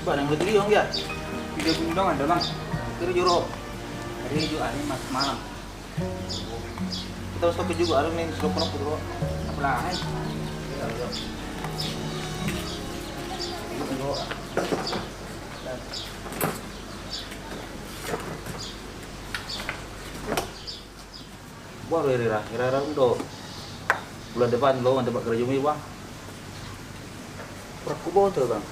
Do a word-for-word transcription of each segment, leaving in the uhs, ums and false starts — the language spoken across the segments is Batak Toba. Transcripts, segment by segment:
Bang, yang betul dia, Bang, ya? Tidak undang ada, Bang. Kiri juru. Kiri juru, hari mas malam. Kita harus pakai juga, ada nih, sudah pernah kudu. Apa lah, hai? Iya, iya. Ini kudu. Boha do, ira-ira, ira-ira do. Bulan depan lo nganti pak kerja mi, Bang. Pura kuboto, Bang.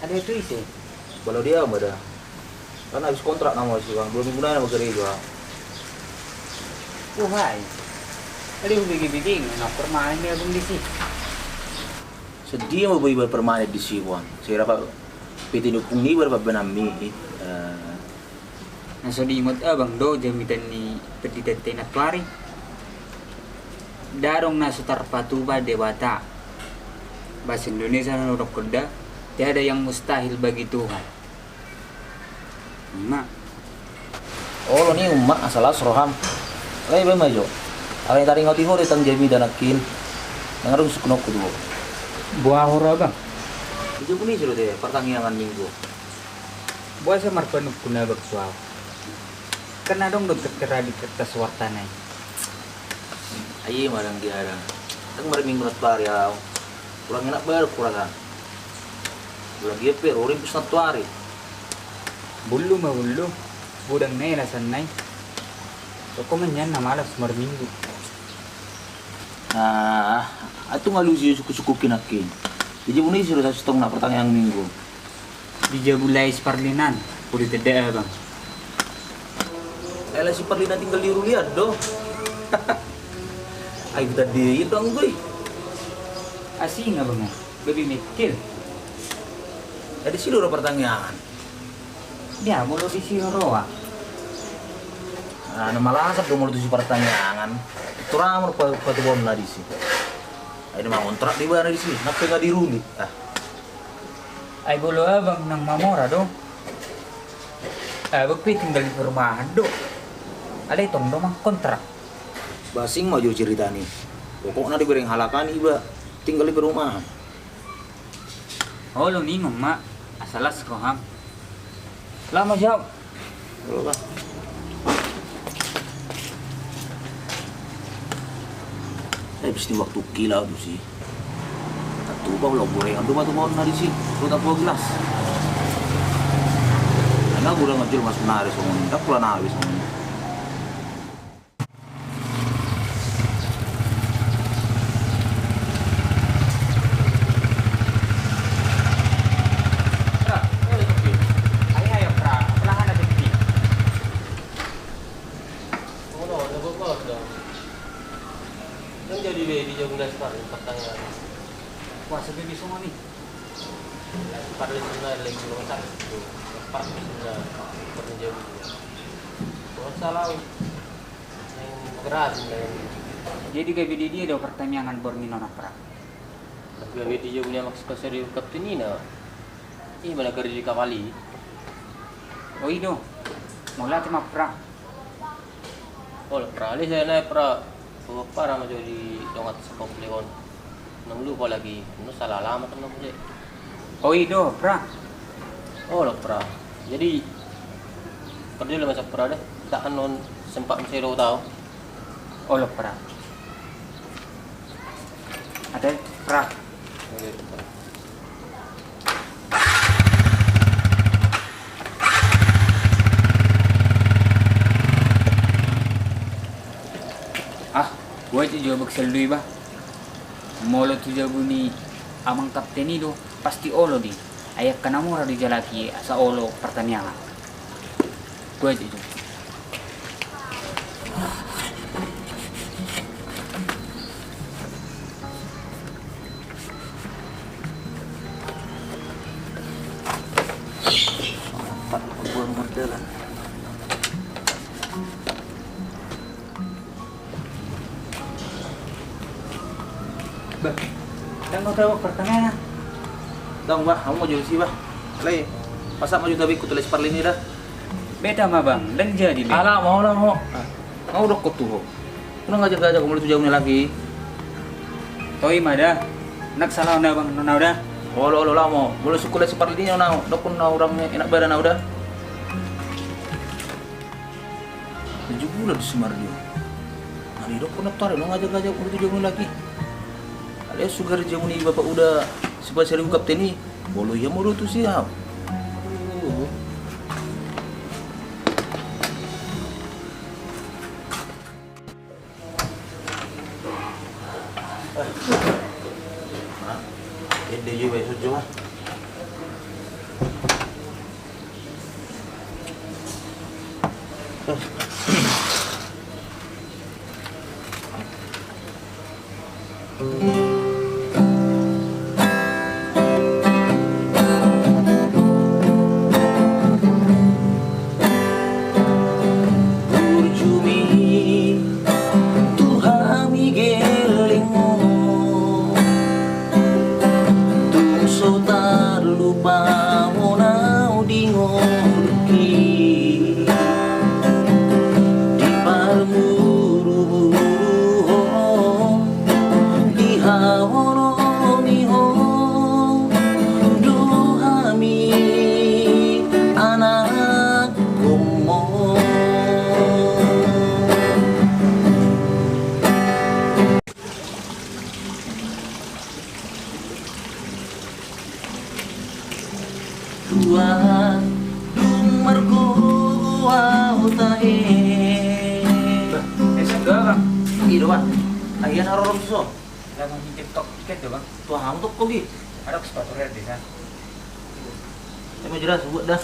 Ada itu isi. Kalau dia mada. Kan habis kontrak nama si, Bang. Dua minggu nai nama gereja. Wah, hai. Ada yang bikin-bikin, nah, permanen ya, Bang, di sini. Sedih mau beli permanen di sini, Bang. Saya dapat P T dukung ni, berapa benam ni? Eh, Na so diingot abang do jamitan ni pendidikta i nantoari. Nda adong na so tarpatupa Debata. Bahasa Indonesia na dohonon da, tiada yang mustahil bagi Tuhan. Ima. Olo ni umma, asa las roham. Alai baen ma jo. Alai taringot i ho do tang jamitan nangkin. Nang adong suknonku tu ho. Boha ho ro abang? Di jabu ni sudah deh, partangiangan Minggu. Boasa marpanungkun abang tu ahu? Kan adong do tertera di kertas wartana i. Ai ima dang diadang. Dang marminggu nantoari ahu. Kurang enak badan kurang an. Bulan dia pe ro rimpus nantoari. Bullu ma bullu. Godang na i alasanna i. Toko ma nian na malas marminggu. Ah, atung alusi suku-suku kinakin. Di jabu ni sudah sasitong na partangiangan Minggu. Di jabu Lais Parlinan, pudi tedda abang. Eh, Lais Parlinan tinggal di Rulian do. Ai buta di itu anggoi. Asing abang, lebih mikir. Jadi si do partangiangan. Dia molo di si roa. Ah, na malasap do molo tu si partangiangan. Itu ramur pa-, patubuan na di si. Ai na mangontrak di bana di si. Nape nga di Ruli? Ah. Ai bolo abang nang mamora do. Abang pe tinggal di perumahan do. Alai tong do mangkontrak. Basing ma jo cerita ni. Pokokna dibereng halak an iba tinggal di perumahan. Olo ningon ma, asa las roham. Lama jau. Olo, Bang. Eh, pasti waktu kila tu si. Tatu pa ulang gorengan tu batu pohon na di si. Kota po gelas. Ana gurang ngajul mas nari songon. Tak pula nari songon. Kan jadi be di jabu Lais Parlinan partangiangan. Wah, sepi bisa ngoni. Lais Parlinan lagi rumah sakit tu. Lais Parlinan pernah jabu. Wah, salah. Jadi gabe di dia do partangiangan borngin on, Pra? Gabe di dia punya maksud kasari kapten ina. Ima na kerja di kapal i. O i do. Mauliate ma, Pra. Olo, Pra, ale saya nae, Pra. Bapak Pra ma jo di dongan sakomplek on. Nang lupa lagi, nang salah alamat nang mule. O i do, Pra. Olo, Pra. Jadi, kerja lu masa, Pra, deh. Tak anon sempat masa do tau. Olo, Pra. Ada, Pra. Oke, Pra. Ah, buat jo bak saldu iba. Molo tu jabu ni amang kapten i do, pasti olo di. Ai angka na mura dijalaki asa olo partangiangan. Buat jo. Bah, ndang mau tahu pertanyaan. Ndang, Bah, hamu ma jo disi, Bah. Alai, pasahat ma jo tabengku tu Lais Parlinan i da. Beta ma, Bang, ndang jadi be. Ala, mau, mau. Mau dokkon tu ho. Unang ngajak-ngajak ho molo tu jabu ni laki. Toe ma da. Ndang salah on, Bang, nona da. Olo, olo, laho ma ho. Molo sungkun lae si Parlin i, na dokkon na hurang enak badan au da. Tujuh bulan si Mardio. Ari dokkon na tari, nunga ajak-ajak uda tu jabu ni laki. Alai sugar jabu ni bapak uda si Pasaribu Kapten i. Molo ia molo tu si au. Burju mi tu hami gellengmu, tung so tarlupa muna di ngolungki, di parmuru-muru ho, di haholongi ho do hami anakhonmu. Tuan, dung margogo au tahe. Bah, eh, sudah, Bang. Iya, Bang. Agian haroro so. Lah, mau minjem tok tiket ya, Bang? Tuh, kamu tok kogi. Ada sepatu rare di sana. Emang jelas buat dah.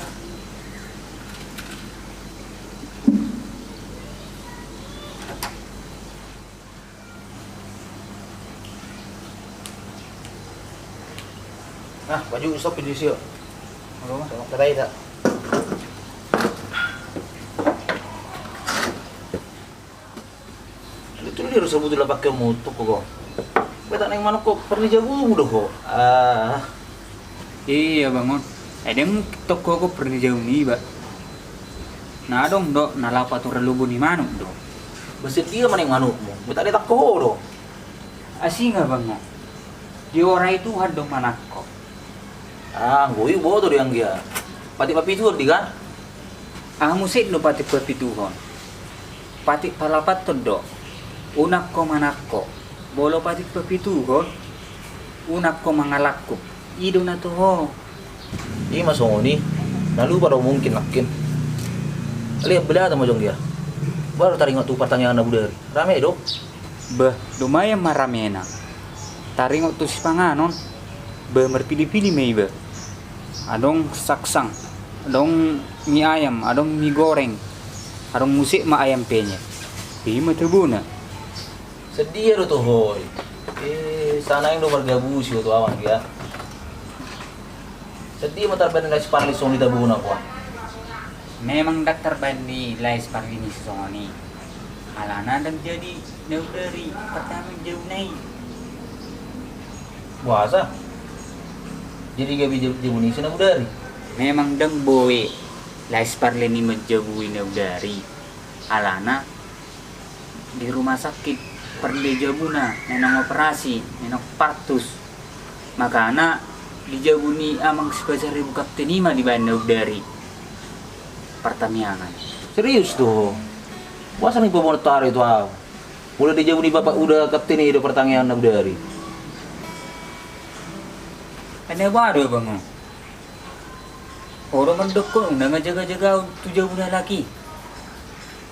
Nah, baju stop di sini. Halo. Sama kedai tak? Itu dia rusa butuh lapak ke motor kok. Beta naik manuk kok pernah jabu muda kok. Ah. Iya, Bang, on. Eh, dia toko kok pernah jabu ni, Bang. Na adong do na laho paturang lobo ni manuk do. Besi dia maneng manukmu. Minta dia tak koho do. Asing abang o. Diorai Tuhan do manangko. Ah, anggo i boto do anggia. Patik papituhon di kan? Ah, muse do patik papituhon. Patik palapathon do. Unang ho manangko. Molo patik papituhon. Unang ho mangalangkup. I do na toho. Ima songon i, na lupa do mungkin nangkin. Lihat belata ma jong dia. Baru taringot tu partangiangan na budari. Rame do. Bah, lumayan ma ramena. Taringot tu sipanganon. Bah, marpilih-pilih ma iba. Adong saksang, adong mie ayam, adong mie goreng, adong muse ma ayam penyet. Ima tobuna. Sedia do toho i. Eh, sana yang do margabusi do tu awang dia. Sedia ma tarbaen Lae si Parlin songon i tabona kua. Memang ndang tarbaen ni Lae si Parlin i songon i. Alana ndang jadi na budari partama jabuna i. Boasa? Jadi gabe jab-, jabuna i ise na budari? Memang ndang boi Lae si Parlin i manjabui na budari. Alana di rumah sakit pernah jabuna, naeng operasi, naeng partus. Makana di jabu ni amang si Pasaribu Kapten i ma dibaen na budari partangiangan. Serius do ho? Boasa ni pabonat tari tu au. Molo di jabu ni bapak uda kapten i do partangiangan na budari. Ane boha do abang o? Olo mandokkon unang ajaga-jaga au tu jabu ni halak i.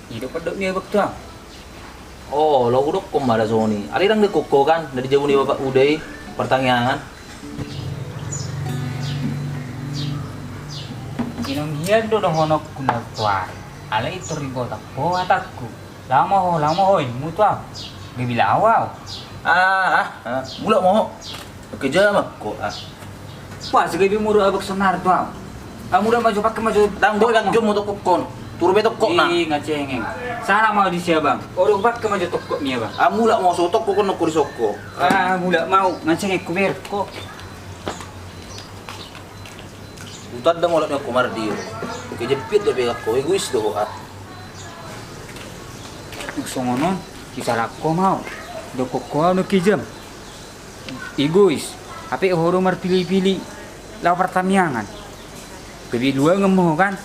I do pandok ni abang tu au. O, laho hudokkon ma da songon i. Alai ndang didokkon ho kan na di jabu ni bapak uda i partangiangan. Inong hian do dohononku na tuari. Alai tor dibotak ho hatangku. Laho ma ho, laho ma ho, immu tu au. Gabe laho au. Ah, ah, ah, mulak ma ho. Oke, jamak ho, ah. Wah, segabe muru abang sonar tu au. Ah, mulak ma jo, pakke ma jo. Ndang boi, ndang jo, mau tokok kon. Turu be tokok na. Ih, nga cengeng. Sana ma di si abang. Olo, pakke ma jo tokok ni abang. Ah, mulak ma ho, so tokok kon nokko di sokko. Ah, mulak ma au, nga cengeng ku berko. Utanda molo ni aku mardio. Oke, jepit da pegak ko, egois do ho, ah. Songon on, disalak ho ma au. Dokkon ho au na kejam. Egois. Hape ho do marpilipili laho partangiangan. Gabe luangon ma ho kan.